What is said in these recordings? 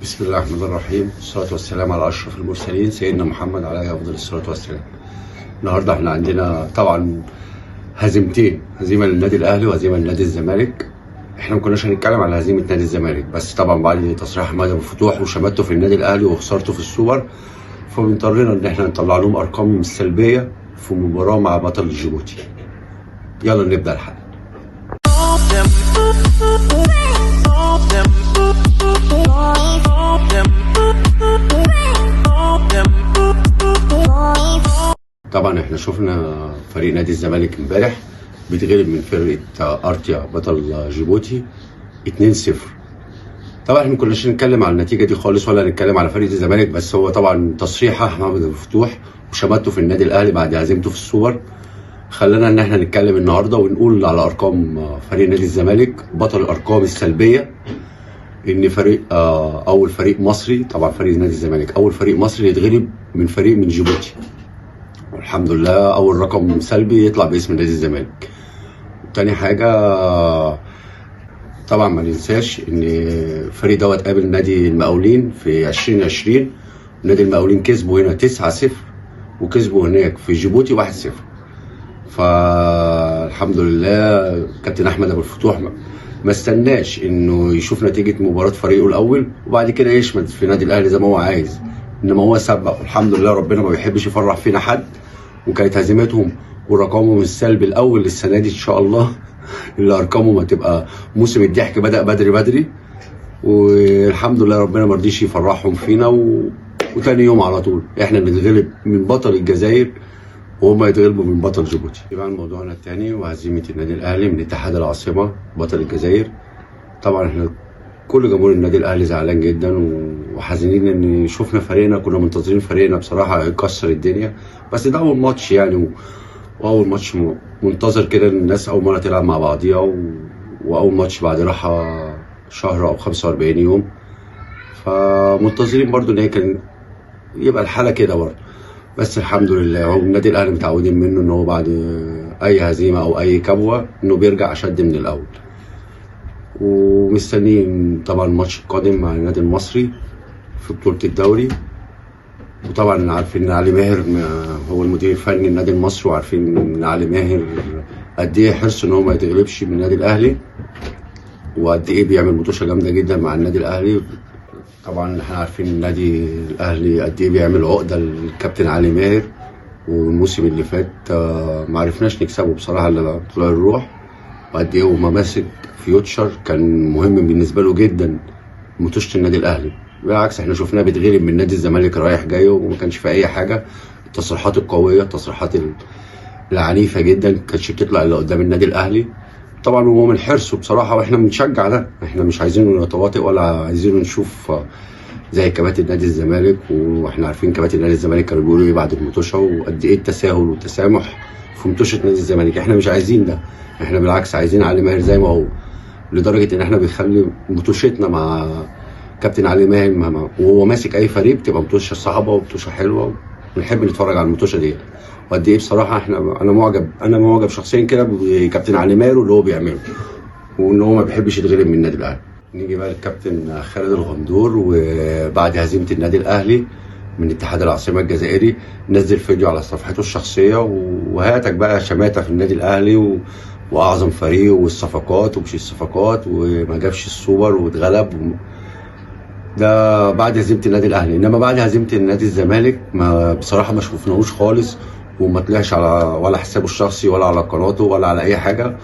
بسم الله الرحمن الرحيم، والصلاة والسلام على أشرف المرسلين سيدنا محمد عليه أفضل الصلاة والسلام. النهارده احنا عندنا طبعا هزيمتين، هزيمة للنادي الأهلي وهزيمة لنادي الزمالك. احنا ما كناش هنتكلم على هزيمة نادي الزمالك، بس طبعا بعد تصريح احمد ابو الفتوح وشماتته في النادي الأهلي وخسارته في السوبر، فبنضطرنا ان احنا نطلع لهم أرقام سلبية في مباراة مع بطل جيبوتي. يلا نبدأ الحلقة. them, them, them, them. طبعا احنا شفنا فريق نادي الزمالك امبارح بيتغلب من فرقه ارتيا بطل جيبوتي 2-0. طبعا احنا ما كناش نتكلم على النتيجة دي خالص ولا نتكلم على فريق الزمالك، بس هو طبعا تصريح احمد ابو الفتوح وشماتته في النادي الاهلي بعد هزيمته في السوبر خلانا ان احنا نتكلم النهارده ونقول على ارقام فريق نادي الزمالك بطل الارقام السلبية، ان فريق اول فريق مصري، طبعا فريق نادي الزمالك اول فريق مصري يتغلب من فريق من جيبوتي، والحمد لله اول رقم سلبي يطلع باسم نادي الزمالك. تاني حاجة، طبعا ما ننساش ان الفريق دوت قابل نادي المقاولين في 2020، نادي المقاولين كسبوا هنا 9-0 وكسبوا هناك في جيبوتي 1-0. فالحمد لله كابتن احمد ابو الفتوح ما استناش انه يشوف نتيجة مباراة فريقه الاول وبعد كده يشمت في نادي الاهلي زي ما هو عايز، انما هو سبق، والحمد لله ربنا ما بيحبش يفرح فينا حد، وكانت هزيمتهم ورقمهم السلبي الاول للسنة دي ان شاء الله اللي ارقامهم هتبقى موسم الضحك بدا بدري بدري، والحمد لله ربنا ما رضيش يفرحهم فينا وتاني يوم على طول احنا نتغلب من بطل الجزائر وهم يتغلبوا من بطل جيبوتي. يبقى موضوعنا الثاني وهزيمة النادي الاهلي من اتحاد العاصمة بطل الجزائر. طبعا احنا كل جمهور النادي الاهلي زعلان جدا وحزينين ان شفنا فريقنا، كنا منتظرين فريقنا بصراحة يكسر الدنيا، بس ده اول ماتش يعني واول ماتش منتظر كده الناس اول مرة تلعب مع بعضيها واول ماتش بعد راحة شهر او 45 يوم، فمنتظرين برضو ان هي كان يبقى الحالة كده برضو. بس الحمد لله هو النادي الاهلي متعودين منه ان هو بعد اي هزيمة او اي كبوة انه بيرجع اشد من الاول، ومستنيين طبعا الماتش القادم مع النادي المصري في بطوله الدوري. وطبعا عارفين ان علي ماهر هو المدير الفني للنادي المصري، وعارفين ان علي ماهر قد ايه حرصه ان هو ما يتغلبش من النادي الاهلي، وقد ايه بيعمل مطوشه جامدة جدا مع النادي الاهلي. طبعا احنا عارفين النادي الاهلي قد ايه بيعمل عقده للكابتن علي ماهر، والموسم اللي فات ما عرفناش نكسبه بصراحة الا بطلوع الروح، وقد ايه وما ماسك فيوتشر كان مهم بالنسبة له جدا مطوشه النادي الاهلي. بالعكس احنا شفناه بيتغلب من نادي الزمالك رايح جاي وما كانش في اي حاجة. التصريحات القوية، التصريحات العنيفة جدا كانتش بتطلع الا قدام النادي الاهلي. طبعا هو من حرصه بصراحة، واحنا بنشجع ده، احنا مش عايزينه يتواطئ ولا عايزينه نشوف زي كباتن نادي الزمالك، واحنا عارفين كباتن نادي الزمالك كانوا بيقولوا ايه بعد المطوشه وقد ايه التساهل والتسامح في مطوشه نادي الزمالك. احنا مش عايزين ده، احنا بالعكس عايزين علي ماهر زي ما هو، لدرجة ان احنا بنخلي مطوشتنا مع كابتن علي ماهر وهو ماسك اي فريق بتبقى مطوشه صعبة ومطوشه حلوة، ونحب نتفرج على المطوشه دي. وقد ايه بصراحة احنا انا معجب شخصيا كده بكابتن علي ماهر واللي هو بيعمله، وان هو ما بيحبش يتغلب من النادي الاهلي. نيجي بقى للكابتن خالد الغندور، وبعد هزيمة النادي الاهلي من اتحاد العاصمة الجزائري نزل فيديو على صفحته الشخصية وهاتك بقى شماته في النادي الاهلي واعظم فريق والصفقات ومش الصفقات وما جابش السوبر واتغلب ده بعد هزيمة النادي الاهلي. انما بعد هزيمة النادي الزمالك ما بصراحة ما شفناهوش خالص، وما طلعش على ولا حسابه الشخصي ولا على قناته ولا على اي حاجة.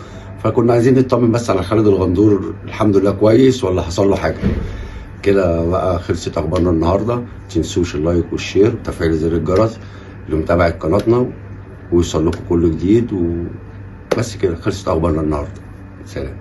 فكنا عايزين نطمن بس على خالد الغندور، الحمد لله كويس ولا حصل له حاجة. كده بقى خلصت اخبارنا النهارده. تنسوش ال like وال share وتفعيل زر الجرس لمتابعة قناتنا ويوصل لكم كل جديد. وبس كده خلصت اخبارنا النهارده. سلام.